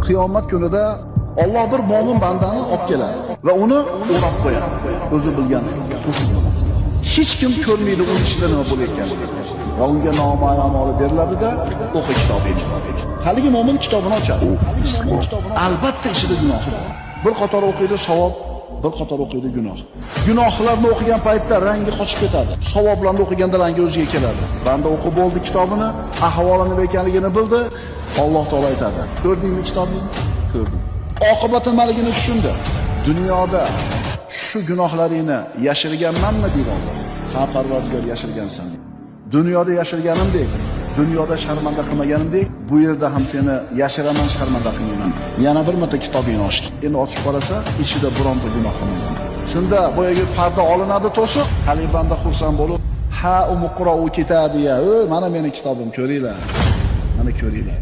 Qiyomat kunida Alloh bir mo'min bandani olib keladi va uni o'rab qo'yadi. O'zi bilgan to'siq bilan. Hech kim ko'rmaydi uni ichida nima bo'layotganligini. Va unga nomai amoli beriladi-da, o'qi kitobingni. Haligi mo'min kitobini ochadi. Albatta ichida gunohi bor. Bir qator o'qiydi savob, bir qator o'qiydi gunoh. Gunohlarni o'qigan paytda rangi qochib ketadi. Savoblarni o'qiganda rangi o'ziga keladi. Banda o'qib bo'ldi kitobini, ahvoli nima ekanligini bildi. Alloh taolo aytadi: "Ko'rdingmi kitobni?" "Ko'rdim." Oqibati nimaligini tushundi. Dunyoda shu gunohlaringni yashirganmanmi deydi Alloh. Ha, Parvardigor, yashirgansan. Dunyoda yashirganimdek, dunyoda sharmanda qilmaganimdek, bu yerda ham seni yashiraman, sharmanda qilmayman. Yana bir marta kitobingni ochdi. Endi ochib qarasa, ichida bironta gunoh qolmagan. Shunda boyagi parda olinadi to'siq, haligi banda xursand bo'lib, ha umuqro kitabiya, "Ey, mana meni kitobim, ko'ringlar. Mana ko'ringlar."